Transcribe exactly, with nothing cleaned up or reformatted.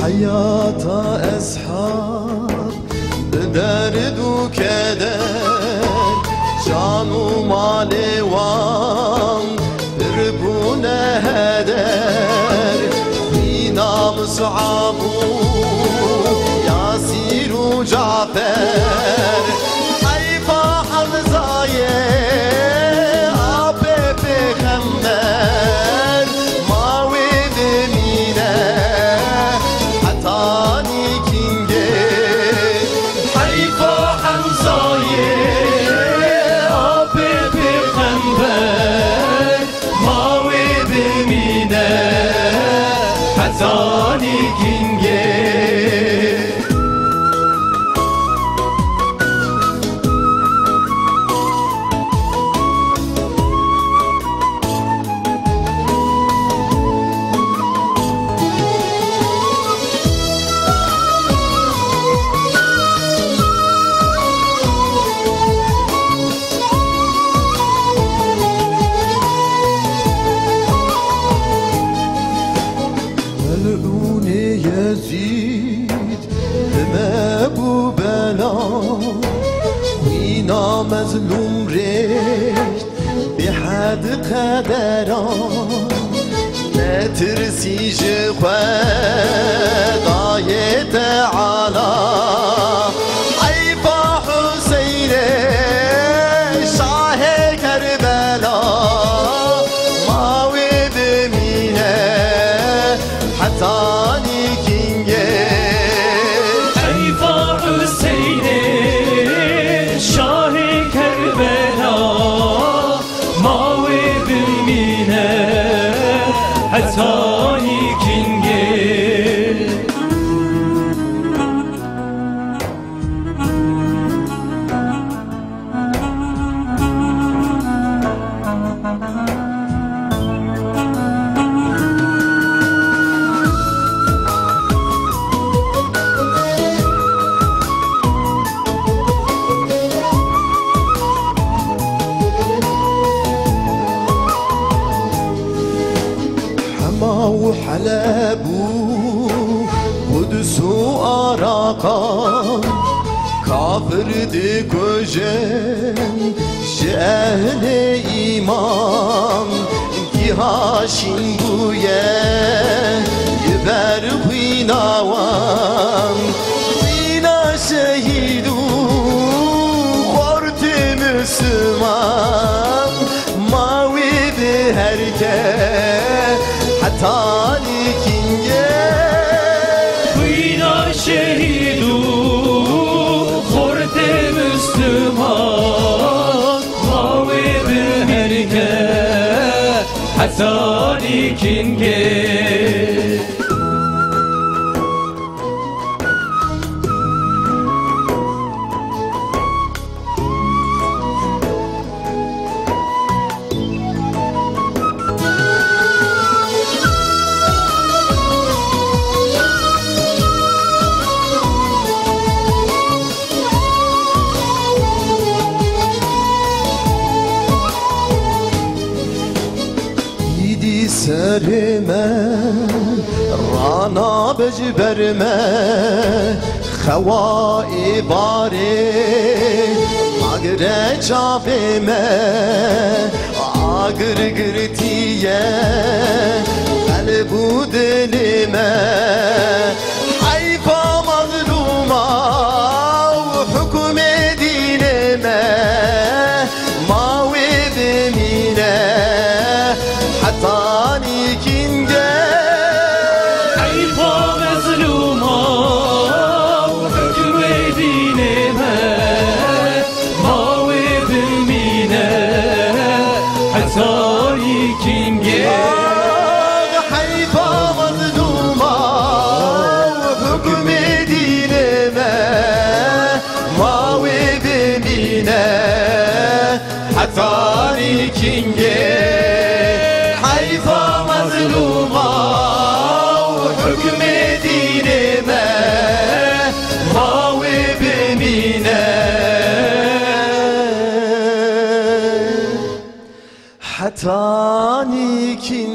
Heyata eshab bi derd û keder, can û malê wan pir bûne heder. Xwîna Mus'ab û Yasîr û Cafer, heyfa Hemzayê apê pêxember, ma wê bimîne heta nîkîngê. Heyfa Hemzayê apê pêxember, ma wê bimîne heta nîkîngê. Melûnê Yezîd, li me bû bela, xwîna mezlûm rêkt bêhed qedera. Netirsî ji Xwedayê Teala, heyfa Huseynê şahê Kerbela, ma wê bimîne heta nîkîngê. Heyfa Huseynê şahê Kerbela, ma wê bimîne heta nîkîngê. Hema û Heleb û Quds û Arakan, kafir dikujin ji ehlê îman. Giha şîn bûye ji ber xwîna wan, xwîna şehîd û xortê Misliman, ma wê biherike heta nîkîngê. Xwîna şehîd û xortê Misliman, ma wê biherike heta nîkîngê. Îdî serê me ranabe ji ber me, xewa ê barê nagire çavê me, agir girtiye qelb û dilê me. Heyfa mezlûma û hukmê dînê me, ma wê bimîne heta nîkîngê. Heyfa mezlûma û hukmê dînê me, ma wê bimîne heta nîkîngê. Heyfa mezlûma û hukmê dînê me, ma wê bimîne heta nîkîngê. Heyfa mezlûma û hukmê dînê me, ma wê bimîne heta nîkîngê.